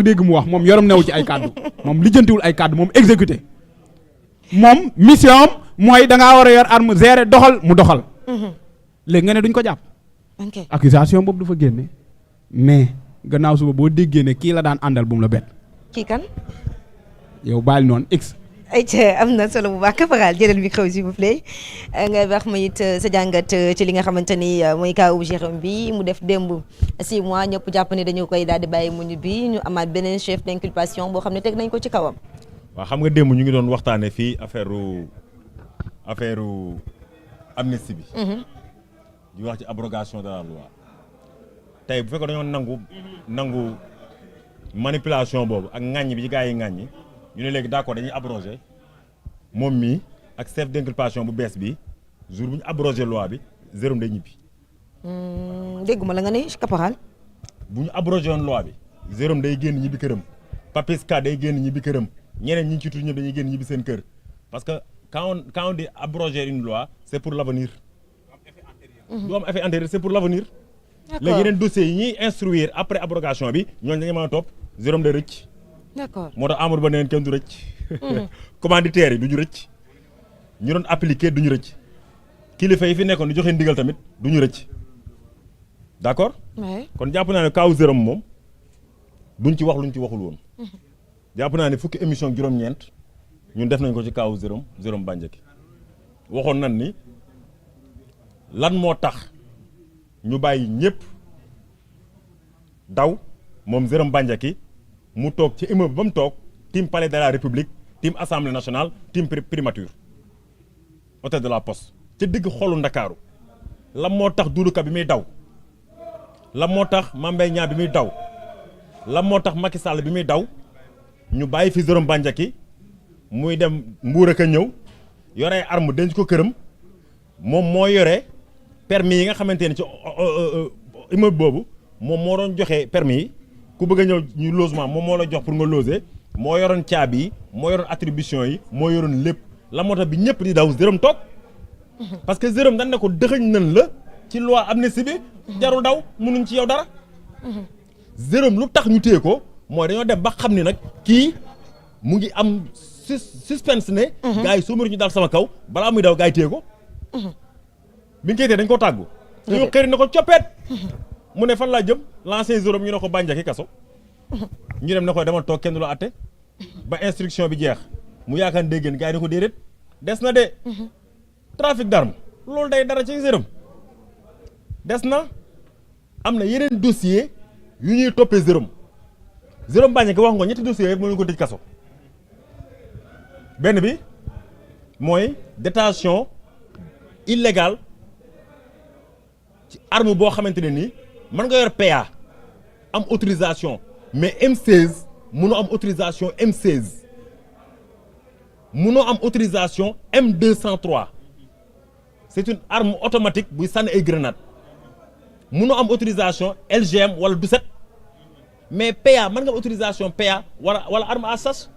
dégg mu wax moom yorom newu ci ay kàddu moom lijjantiwul ay kàddu moom exécuté moom mission am mooy da ngaa war a yor arme gérer doxal mu doxal. léegi nga ne duñ ko jàpp. accusation boobu du fa génne mais gannaaw suba boo déggee ne kii la daan àndal bu mu la bett. kii kan. yow bàyyi noonu x. ayca am na solo bu baax caporal jëlal micro s'il vous plaît nga wax ma it sa jàngat ci li nga xamante ni mooy kaawu Jérôme bi mu def démb 6 mois ñëpp jàpp ne dañu koy daal di bàyyi mu bi ñu amaat beneen chef d'inculpation boo xam ne teg nañ ko ci kawam. waaw xam nga démb ñu ngi doon waxtaanee fii affaire amnistie bi. di wax ci abrogation de la loi. tey bu fekkee dañoo nangu manipulation boobu ak ŋàññi bi ci gars yi ŋàññi ñu ne léegi d'accord dañuy abrogé moom mii ak chef d'inculpation bu bees bi jour bu ñu abrogé loi bi Jérôme day ñibbi. dégguma la nga ne caporal. bu ñu abrogé woon loi bi Jérôme day génn ñibbi këram Papis Ka day génn ñibbi këram ñeneen ñi ci tudd ñëpp dañuy génn ñibbi seen kër parce que quand on dit abroger une loi c'est pour l'avenir. du am effet antérieur c'est pour l'avenir. léegi yeneen dossiers yi ñuy instruire après abrogation bi ñooñu dañu mën a topp Jérôme day rëcc. d'accord moo tax Amadou Ba neen kenn du rëcc. commanditaires yi du ñu rëcc. ñu doon appliquer du ñu rëcc. kilifa yi fi nekkoon di joxe ndigal tamit du ñu rëcc. d'accord. kon jàpp naa ne kaw Jérôme moom duñ ci wax luñ ci waxul woon. jàpp naa ne fukki émission juróom-ñeent ñun def nañ ko ci kaw Jérôme Bandiaky waxoon nan ni lan moo tax ñu bàyyi ñëpp daw moom Jérôme Bandiaky mu toog ci immeuble ba mu toog team palais de la république team assemblée nationale team primature hôtel de la poste ca digg xolu ndakaaru lan moo tax Doudou Ka bi muy daw lan moo tax Mame Mbaye Niang bi muy daw lan moo tax Macky Sall bi muy daw ñu bàyyi fi Jérôme Bandiaky muy dem Mbuur ak a ñëw yore arme denc ko këram moom moo yore permis yi nga xamante ne ci immeuble boobu moom moo doon joxe permis yi ku bëgg a ñëw ñu logement moom moo la jox pour nga loger moo yoroon caabi yi moo yoroon attribution yi moo yoroon lépp la moo tax bi ñëpp di daw Jérôme toog parce que Jérôme dañ ne ko dëxëñ nañ la ci loi amnistie bi jarul daw mënuñ ci yow dara Jérôme lu tax ñu téye ko mooy dañoo dem ba xam ni nag kii mu ngi am suspense ne gars yi soo mënu ñu dal sama kaw balaa muy daw gars yi téye ko bi ñu koy téye dañ ko tàggu dañoo xëri na ko coppeet mu ne fan laa jëm l'ancien Jérôme ñu ne ko Bandiaky kaso ñu dem ne ko demal toog kenn du la atte ba instruction bi jeex mu yaakaar déggéen gars yi ne ko déedéet des na de trafic d'armes loolu day dara ci Jérôme des na am na yeneen dossier yu ñuy toppee Jérôme Bandiaky wax nga ñetti dossiers yëpp mënuñu ko tëj kaso benn bi mooy détention illégale ci arme boo xamante ne nii mën nga yor PA am autorisation mais M16 mënoo am autorisation M16 mënoo am autorisation M203 c'est une arme automatique buy sànni ay grenades mënoo am autorisation LGM wala 17 mais PA mën nga am autorisation PA wala arme à sach.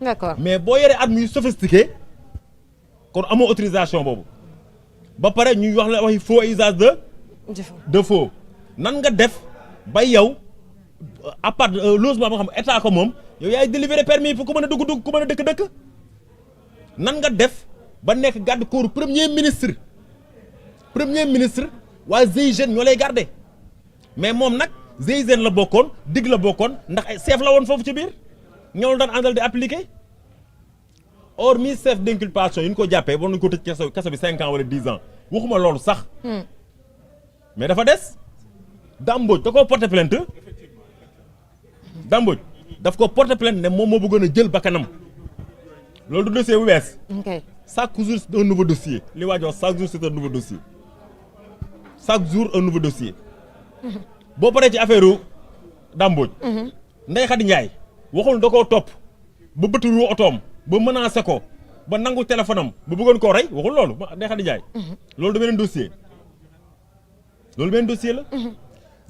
d'accord mais boo yoree arme yu sophistiqué kon amoo autorisation boobu ba pare ñuy wax la waxi faux et usage de faux nan nga def ba yow à part logement boo xam état ko moom yow yaay délivrer permis pour ku mën a dugg ku mën a dëkk nan nga def ba nekk garde corps premier ministre waa GIGN ñoo lay garder mais moom nag GIGN la bokkoon digg la bokkoon ndax ay chef la woon foofu ci biir ñoo daan àndal di appliquer or mi chef d'inculpation yi ñu ko jàppee war nañu ko tëj kaso bi 5 ans wala 10 ans waxuma loolu sax mais dafa des Dame Mbodj da koo porter plainte Dame Mbodj daf ko porter plainte ne moom moo bëggoon a jël bakkanam loolu du dossier bu bees. chaque jour c'est un nouveau dossier li waa ji wax chaque jour c'est un nouveau dossier chaque jour un nouveau dossier boo paree ci affaire u Dame Mbodj Ndeye Khady Ndiaye waxul da koo topp ba bëturu otoom ba menacé ko ba nangu téléphone am ba bëggoon koo rey waxul loolu Ndeye Khady Ndiaye loolu da beneen dossier la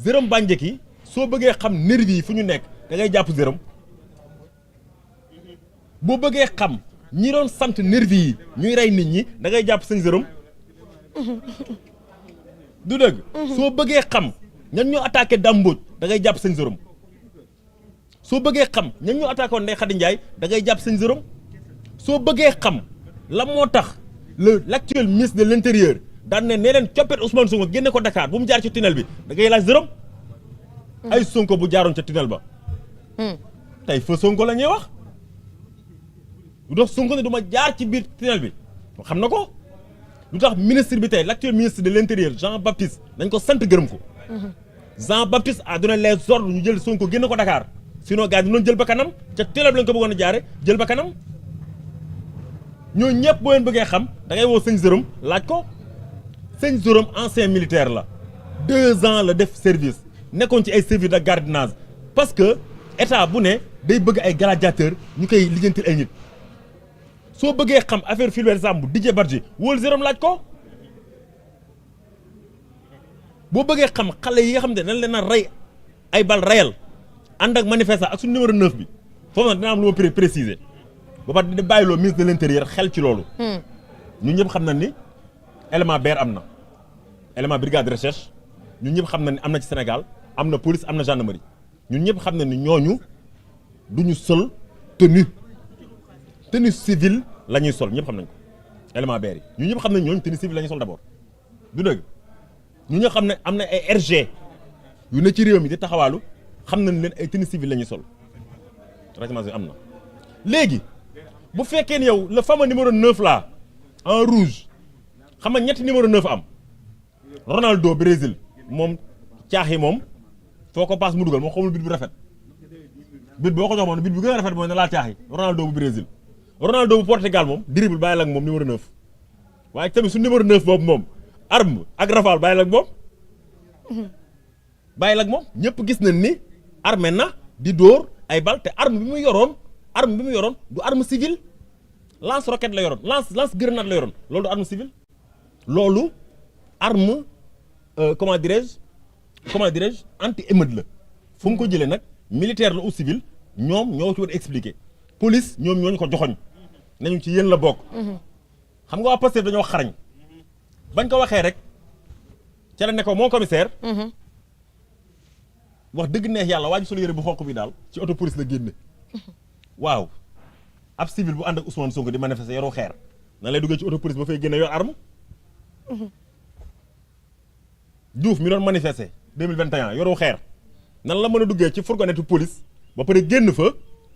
Jérôme Bandiaky soo bëggee xam nervi yi fu ñu nekk da ngay jàpp Jérôme boo bëggee xam ñi doon sant nervi yi ñuy rey nit ñi da ngay jàpp sëñ Jérôme du dëgg soo bëggee xam ñan ñoo attaqué Dame Mbodj da ngay jàpp sëñ Jérôme soo bëggee xam ñan ñu attaqué woon Ndeye Khady Ndiaye da ngay jàpp sëñ Jérôme soo bëggee xam la moo tax l'actuel ministre de l'intérieur daan ne nee leen coppet Ousmane Sonko génne ko Dakar bu mu jaar ci tunnel bi da ngay laaj Jérôme ay Sonko bu jaaroon ca tunnel ba tey fa Sonko la ñuy wax lu tax Sonko ne du ma jaar ci biir tunnel bi xam na ko lu tax ministre bi tey l'actuel ministre de l'intérieur Jean Baptiste dañ ko sant gërëm ko Jean Baptiste a donné les ordres ñu jël Sonko génne ko Dakar sinon gars yi dinoon jël ba kanam ca tunnel bi lañ ko bëggoon a jaare jël ba kanam ñoo ñëpp boo leen bëggee xam da ngay woo sëñ Jérôme laaj ko sëñ Jérôme ancien militaire la 2 ans la def service nekkoon ci ay service de gardiennage parce que état bu ne day bëgg ay gladiateur ñu koy lijjantil ay nit soo bëggee xam affaire Fulbert Sambou Didier Badji wóolu Jérôme laaj ko boo bëggee xam xale yi nga xam ne dañ leen a rey ay bal réel ànd ak manifestant ak suñu numéro 9 bi foofu nag dina am lu ma préciser ba pare di bàyyiloo ministre de l'intérieur xel ci loolu ñun ñëpp xam na ni élément BR am na élément brigade de recherche ñun ñëpp xam na ni am na ci Sénégal am na police am na gendarmerie ñun ñëpp xam na ni ñooñu duñu sol tenue civile la ñuy sol ñëpp xam nañ ko élément BR yi ñun ñëpp xam nañ ñooñu tenue civile la ñuy sol d'abord du dëgg ñu ñëpp xam ne am na ay RG yu ne ci réew mi di taxawaalu xam nañ leen ay tenue civile la ñuy sol réglement bi am na léegi bu fekkee ne yow le fameux numéro 9 là en rouge xam nga ñetti numéro 9 am Ronaldo Brésil moom caaxi moom foo ko passe mu dugal moom xamul bit bu rafet bit boo ko jox moom bit bu gën a rafet mooy ne laa caaxi Ronaldo bu Brésil Ronaldo bu Portugal moom dribble bàyyi la ak moom numéro 9 waaye tamit su numéro 9 boobu moom arme ak rafale bàyyi la ak moom bàyyi la ak moom ñëpp gis nañ ni armé na di dóor ay bal te arme bi mu yoroon du arme civile lance roquette la yoroon lance grenade la yoroon loolu du arme civile loolu arme comment dirais-je anti émeute la fu mu ko jëlee nag militaire la ou civil ñoom ñoo ci war a expliquer police ñoom ñooñu ko joxoñ nañu ci yéen la bokk xam nga waa Pastef dañoo xarañ bañ ko waxee rek ca la ne ko mon commissaire wax dëgg neex yàlla waa ji solo yére bu xonq bi daal ci auto police la génne waaw ab civil bu ànd ak Ousmane Sonko di manifester yoroo xeer nan lay duggee ci auto police ba fay génne yor arme Diouf mi doon manifester 2021 yoroo xeer nan la mën a duggee ci fourgonnette police ba pare génn fa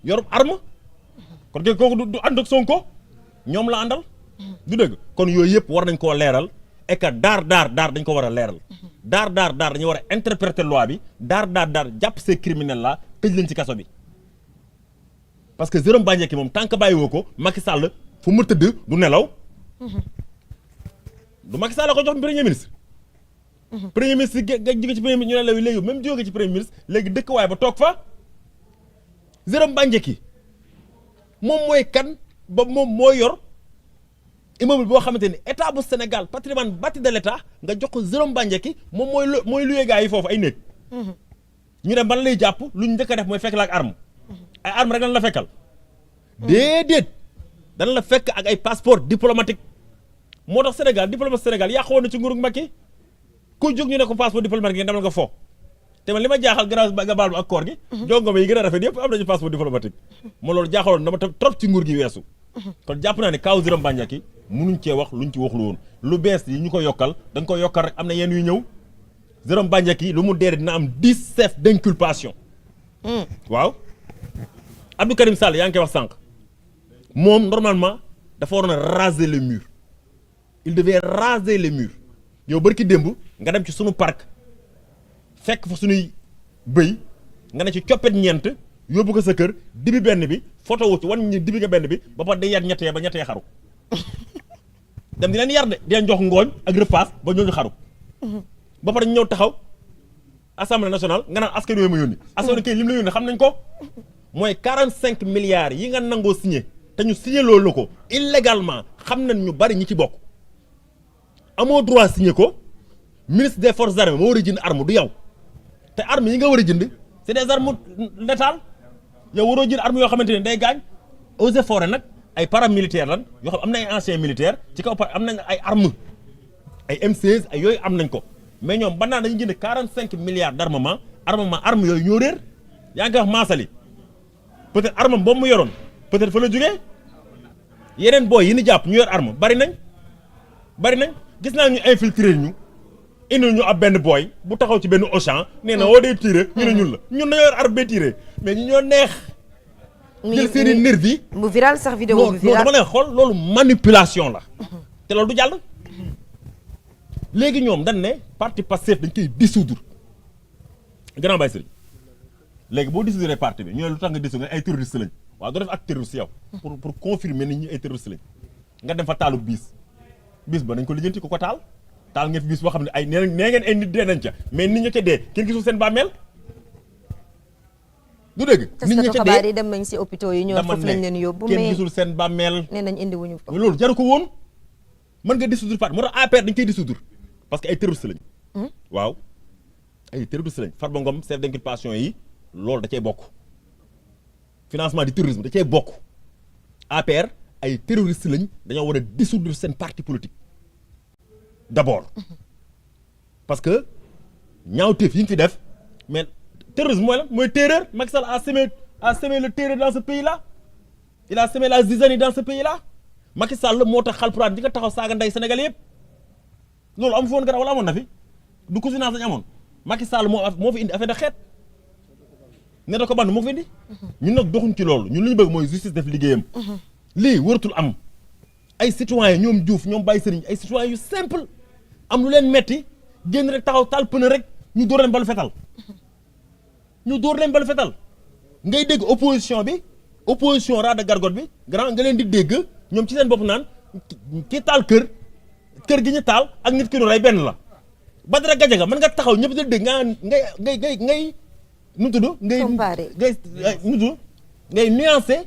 yor arme kon kooku du ànd ak Sonko ñoom la àndal du dëgg kon yooyu yëpp war nañ koo leeral et que daar dañ ko war a leeral daar dañu war a interpréter loi bi daar jàpp ces criminels là tëj leen ci kaso bi parce que Jérôme Bandiaky moom tant que bàyyiwoo ko Macky Sall fu mu tëdd du nelaw du Macky Sall ko jox premier ministre premier ministre nga jóge ci premier ministre ñu ne la léegi même jóge ci premier ministre léegi dëkk waaye ba toog fa Jérôme Bandiaky moom mooy kan ba moom moo yor immeuble boo xamante ni état bu Sénégal patrimoine bâti de l'état nga jox ko Jérôme Bandiaky moom mooy luyee gars yi foofu ay néeg ñu dem ban lay jàpp lu ñu njëkk a def mooy fekk la ak arme ay arme rek dañ la fekkal déedéet dañ la fekk ak ay passeport diplomatique moo tax Sénégal diplomate Sénégal yaa xawoon na ci nguurug Macky ku jóg ñu ne ko passeport diplomatique ngeen demal nga fo te man li ma jaaxal grâce nga baal ma ak koor gi jongoma yi gën a rafet yëpp am nañu passeport diplomatique moo loolu jaaxaloon dama trop ci nguur gi weesu kon jàpp naa ne kaw Jérôme Bandiaky munuñ cee wax luñ ci waxul woon lu bees yi ñu ko yokkal dañ ko yokkal rek am na yenn yu ñëw Jérôme Bandiaky lu mu dee dina am 10 chefs d'inculpation waaw Abdou Karim Sall yaa ngi koy wax sànq moom normalement dafa waroon a raser les murs il devait raser les murs yow barki démb nga dem ci sunu parc fekk fa sunuy bëy nga ne ci coppet ñeent yóbbu ko sa kër dibi benn bi photo wu ci wan ñu dibi nga benn bi ba pare day yar ñettee ba ñettee xaru dem di leen yar de di leen jox ngooñ ak repas ba ñooñu xaru ba pare ñu ñëw taxaw assemblée nationale nga naan askan wi ma yónni askan kay lim la yónni xam nañ ko mooy 45 milliards yi nga nangoo signé te ñu signé loolu la ko illégalement xam nañ ñu bari ñi ci bokk amoo droit signé ko ministre des forces armées moo war a jënd arme du yow te arme yi nga war a jënd c'est des armes létales yow waroo jënd arme yoo xamante ne day gaañ eaux et forêts nag ay paramilitaires lan yoo xam am na ay anciens militaires ci kaw am nañ ay armes ay M16 ay yooyu am nañ ko mais ñoom ba naan dañuy jënd 45 milliards d'armement arme yooyu ñoo réer yaa ngi wax Maasali peut-être arme boobu mu yoroon peut-être fa la jógee yeneen booy yi ni jàpp ñu yor arme bari nañ gis naa ñu infiltrer ñu indi ñu ab benn booy bu taxaw ci benn Auchan nee na woo dee tiré ñu ne ñun la ñun dañoo yor arme bee tiré mais ñu ñoo neex. jël seen i nervi mu viral sax vidéo bu viral non dama ne xool loolu manipulation la te loolu du jàll. léegi ñoom dañ ne parti Pastef dañ koy dissoudre grand bay sëriñ léegi boo dissoudre parti bi ñu ne lu tax nga dissoudre ay terroriste lañ waaw doo def ak terroriste yow pour confirmer nit ñi ay terroriste lañ nga dem fa taalu bis ba nañ ko lijjanti ko taal ngeen fi bis boo xam ne ay nee ngeen ay nit dee nañ ca mais nit ña ca dee kenn gisul seen bàmmeel du dëgg nit ña ca dee xabaar yi dem nañ si hôpitaux yi ñoo foofu lañ leen yóbbu mais kenn gisul seen bàmmeel nee nañ indi wuñu ko loolu jaru ko woon mën nga dissoudre parti moo tax APR dañ koy dissoudre parce que ay terroriste lañ waaw ay terroriste lañ Farba Ngom chef d'inculpation yi loolu da cay bokk financement du terrorisme da cay bokk APR ay terroriste lañ dañoo war a dissoudre seen parti politique d'abord parce que ñaawteef yi ñu fi def mais terrorisme mooy lan mooy terreur Macky Sall a semé le terreur dans ce pays là il a semé la zizanie dans ce pays là Macky Sall moo tax Haalpulaar di nga taxaw saaga ndey Sénégal yëpp loolu amu fi woon garaaw wala amoon na fi du cousinage lañu amoon Macky Sall moo fi indi affaire de xeet ne da ko band moo fi indi ñun nag doxuñ ci loolu ñun li ñu bëgg mooy justice def liggéeyam lii waratul am ay citoyens ñoom Diouf ñoom Baye Serigne ay citoyens yu simple am lu leen metti génn rek taxaw taal pneu rek ñu dóor leen balu fetal ngay dégg opposition raa de gargote bi grand nga leen di dégg ñoom ci seen bopp naan ki taal kër gi ñu taal ak nit ki nu rey benn la Badara Gadiaga mën nga taxaw ñëpp di dégg ngay nu tudd ngay nuancé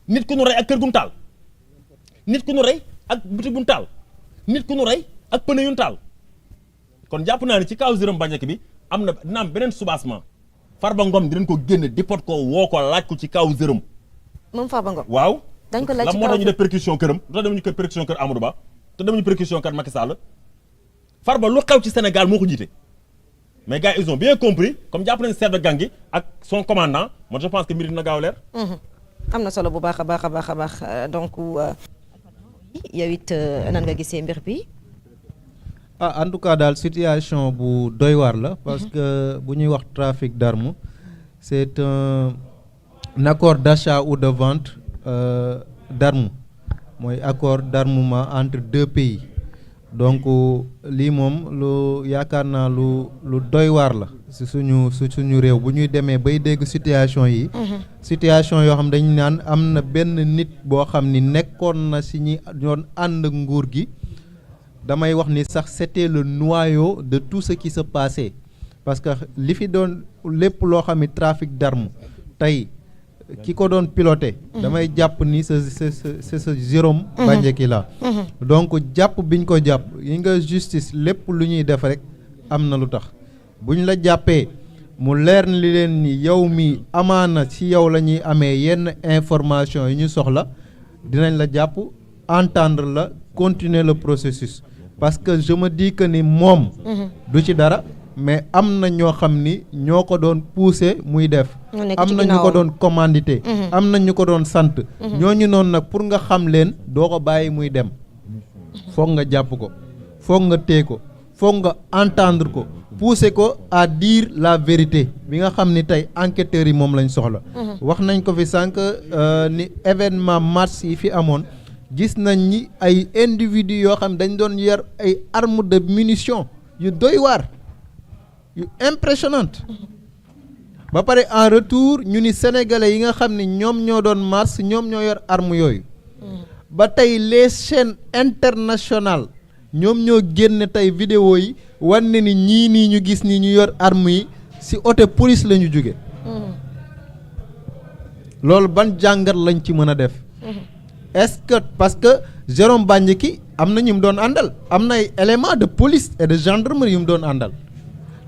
nit ku nu rey ak kër gu mu taal nit ku nu rey ak buti bu mu taal nit ku nu rey ak pneu yu mu taal kon jàpp naa ne ci kaw Jérôme Bandiaky bi dina am beneen soubassement Farba Ngom dinañ ko génne dipot ko woo ko laaj ko ci kaw Jérôme moom Farba Ngom waaw dañ ko laaj ci moo tax ñu def perquisition këram lu tax demuñu ko perquisition kër Amadou Ba te demuñu perquisition kër Macky Sall Farba lu xew ci Sénégal moo ko jiite mais gars ils ont bien compris comme jàpp nañu chef de gang gi ak son commandant moi je pense que mbir dina gaaw leer. am na solo bu baax a baax donc yow it nan nga gisee mbir bi. En tout cas daal situation bu doy waar la parce que bu ñuy wax trafic d'armes c'est un accord d'achat ou de vente d'armes mooy accord d'armement entre deux pays donc lii moom lu yaakaar naa lu doy waar la si suñu réew bu ñuy demee bay dégg situation yi situation yoo xam dañu naan am na benn nit boo xam ni nekkoon na si ñi doon ànd nguur gi damay wax ni sax c'était le noyau de tout ce qui se passait parce que li fi doon lépp loo xam ni trafic d'armes tey ki ko doon piloté damay jàpp ni c'est ce Jérôme Bandiaky la donc jàpp biñ ko jàpp yi nga justice lépp lu ñuy def rek am na lu tax buñ la jàppee mu leer li leen ni yow mi amaana ci yow la ñuy amee yenn information yi ñu soxla dinañ la jàpp entendre la continuer le processus parce que je me dis que ni moom du ci dara mais am na ñoo xam ni ñoo ko doon pousser muy def am na ñu ko doon commandité am na ñu ko doon sant ñooñu noonu nag pour nga xam leen doo ko bàyyi muy dem foog nga jàpp ko foog nga téye ko foog nga entendre ko pousser ko à dire la vérité bi nga xam ni tey enquêteurs yi moom lañ soxla wax nañ ko fi sànq ni événement mars yi fi amoon gis nañ ni ay individus yoo xam dañ doon yor ay armes de munitions yu doy waar yu impressionnante ba pare en retour ñu ni sénégalais yi nga xam ni ñoom ñoo doon mars ñoom ñoo yor armes yooyu ba tey les chaînes internationales ñoom ñoo génne tey vidéo yi wan ne ni ñii nii ñu gis ni ñu yor armes yi ci auto police la ñu jóge loolu ban jàngat lañ ci mën a def est-ce que parce que Jérôme Bandiaky am na ñu mu doon àndal am na ay éléments de police et de gendarmerie yu mu doon àndal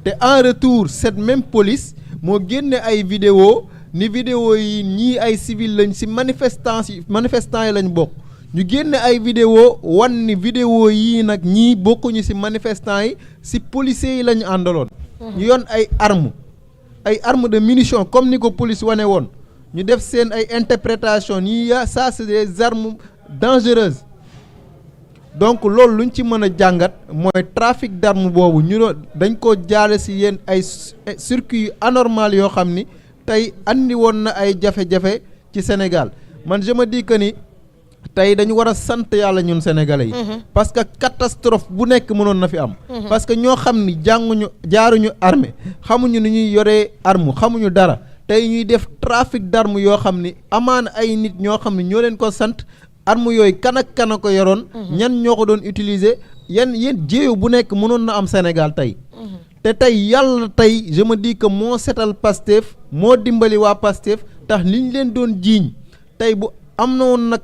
te en retour cette même police moo génne ay vidéo ni vidéo yi ñii ay civil lañ ci manifestants yi lañ bokk ñu génne ay vidéo wan ni vidéo yii nag ñii bokkuñu ci manifestants yi ci policiers yi lañu àndaloon ñu yoon ay armes de munitions comme ni ko police wane woon ñu def seen ay interprétation nii ça c'est des armes dangereuses donc loolu luñ ci mën a jàngat mooy trafic d'armes boobu ñu dañ ko jaale si yéen ay circuit yu anormal yoo xam ni tey andi woon na ay jafe-jafe ci Sénégal man je me dis que ni tey dañu war a sant yàlla ñun sénégalais yi. parce que catastrophe bu nekk mënoon na fi am. parce que ñoo xam ni jaaruñu armée xamuñu ni ñuy yoree arme xamuñu dara tey ñuy def trafic d'armes yoo xam ni amaana ay nit ñoo xam ni ñoo leen ko sant arme yooyu kan ak kan a ko yoroon. ñan ñoo ko doon utiliser yéen jéew bu nekk mënoon na am Sénégal tey. te tey yàlla tey je me dis que moo setal Pastef moo dimbali waa Pastef tax liñ leen doon jiiñ tey bu am na woon nag